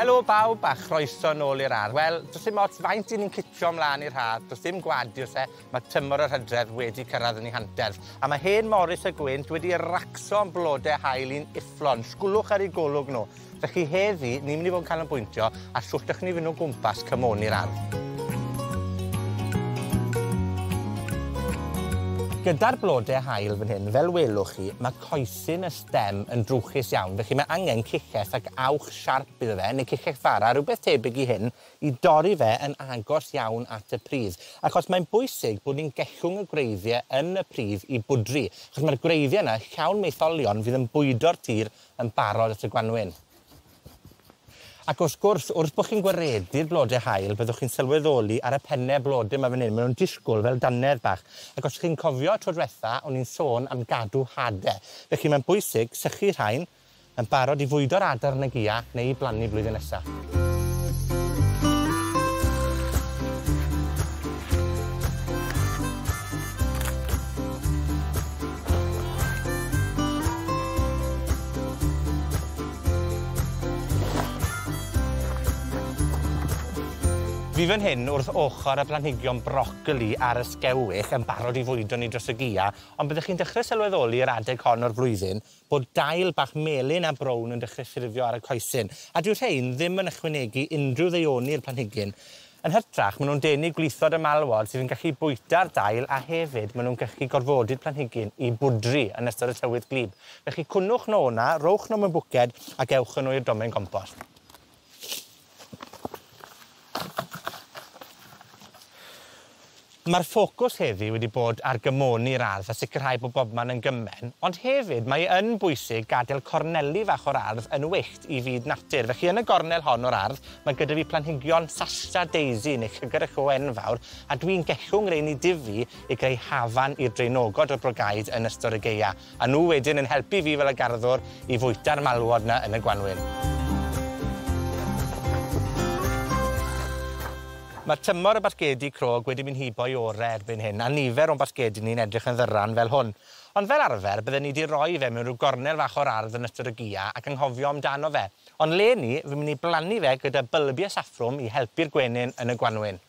Helo bawb a chroeso nôl i'r ardd. Wel, do's dim ots faint 'yn ni'n cicio mlan i'r haf, do's dim gwadu wrth e, ma' tymor yr Hydref wedi cyrradd yn 'i hanterth. A ma' hen Morris y Gwynt wedi racso'n blode haul i'n ufflon. Sgwlwch ar 'u golwg nw. Felly heddi, ni myn' i fod yn canolbwyntio ar shwt allwn ni fyn' o gwmpas cymoni'r ardd. Gyda'r blode haul fan hyn, fel welwch chi, ma' coesyn y stem yn drwchus iawn, felly ma' angen cillell ac awch siarp iddo fe, neu cillell fara, rwbeth tebyg i hyn, i dorri fe yn agos iawn at y pridd. Achos mae'n bwysig bod ni'n gellwng y gwreiddie yn y pridd i bwdri, achos ma'r gwreiddie yna llawn maetholion fydd yn bwydo'r tir yn barod at y gwanwyn. Ac wrth gwrs, wrth bo' chi'n gwaredu'r blode haul, byddwch chi'n sylweddoli ar y penne blode 'ma fan 'yn, ma' nw'n disgwl fel dannedd bach. Ac os chi'n cofio tro dwetha, o'n i'n sôn am gadw hade. Felly mae'n bwysig sychu rhain yn barod i fwydo'r adar yn y gia neu i blannu blwyddyn nesa. Fi fan hyn wrth ochor y planhigion brocoli a'r ysgewyll yn barod i fwydo ni dros y gia, ond byddech chi'n dechre sylweddoli yr adeg hon o'r flwyddyn bod dail bach melyn a brown yn dechre ffurfio ar y coesyn, a dyw rhein ddim yn ychwanegu unrhyw ddeuoni i'r planhigyn. Yn hytrach, ma' nw'n denu gwlithod y malwod sydd yn gallu bwyta'r dail, a hefyd ma' nw'n gallu gorfodi'r planhigyn i bwdri yn ystod y tywydd gwlyb. Felly, cwnnwch nw 'na, rowch nw mewn bwced, ac ewch â nw i'r domen gompost. Ma'r ffocws heddi wedi bod ar gymoni'r ardd a sicirhau bo' bobman yn gymen, ond hefyd mae e yn bwysig gadel corneli fach o'r ardd yn wyllt i fyd natur. Felly, yn y gornel hon o'r ardd, mae gyda fi planhigion Sasta Daisy neu Llygad y Llo Enfawr, a dwi'n gellwng rein i dyfu i greu hafan i'r draenogod o'r brogaid yn ystod y gaea. A nhw wedyn yn helpu fi fel y garddwr i fwyta'r malwod 'na yn y gwanwyn. Ma' tymor y basgedi crog wedi mynd hibo i ore erbyn hyn, a nifer o'n basgedi ni'n edrych yn ddyran fel hwn. Ond fel arfer, bydden ni 'di roi fe mewn rhyw gornel fach o'r ardd yn ystod y gia ac anghofio amdano fe. Ond leni, fi'n mynd i blannu fe gyda bylbie saffrwm i helpu'r gwenyn yn y gwanwyn.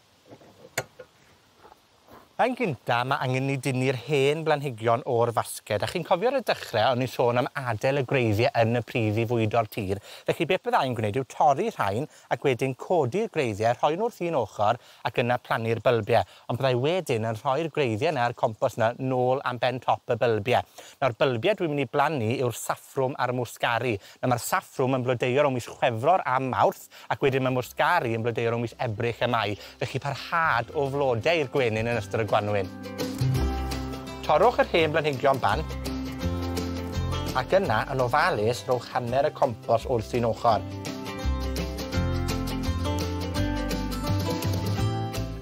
Yn gynta, ma' angen ni dynnu'r hen blanhigion o'r fasged, a chi'n cofio ar y dechre o'n i'n sôn am adel y gwreiddie yn y pridd i fwydo'r tir. Felly beth bydda i'n gwneud yw torri rhain ac wedyn codi'r gwreiddie, rhoi nhw wrth un ochr, ac yna plannu'r bylbie. Ond byddai wedyn yn rhoi'r gwreiddie 'na a'r compost 'na nôl am ben top y bylbie. Nawr, bylbie dwi'n mynd i blannu yw'r saffrwm a'r mwsgari. Nawr, ma'r saffrwm yn blodeuo rownd mis Chwefror a Mawrth, Ac wedyn ma' mwsgari yn blodeuo rownd mis Ebrill a Mai, felly parhad o flode i'r gwenyn yn ystod y gwanwyn. Torrwch yr hen blanhigion bant, ac yna, yn ofalus, rhowch hanner y compos wrth un ochr.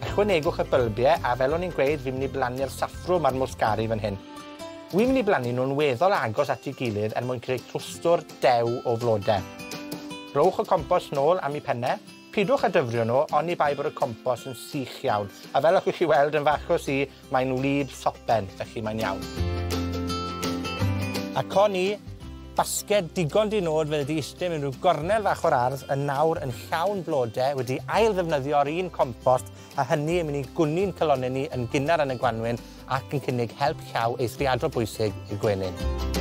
Ychwanegwch y bylbie, a fel o'n i'n gweud, fi'n mynd i blannu'r saffrwm a'r mwsgari fan hyn. Wi'n mynd i blannu nhw'n weddol agos at 'i gilydd er mwyn creu clwstwr dew o flode. Rowch y compost nôl am 'u penne. Pidwch â dyfrio nw, oni bai bod y compost yn sych iawn. A fel allwch chi weld yn fach o si, mae'n wlyb sopen, felly mae'n iawn. A co ni, basged digon di nod fel 'di iste mewn rhyw gornel fach o'r ardd yn nawr yn llawn blode, wedi ail-ddefnyddio'r un compost a hynny yn mynd i gwni'n calonne ni yn gynnar yn y gwanwyn ac yn cynnig help llaw eithriadol bwysig i'r gwenyn.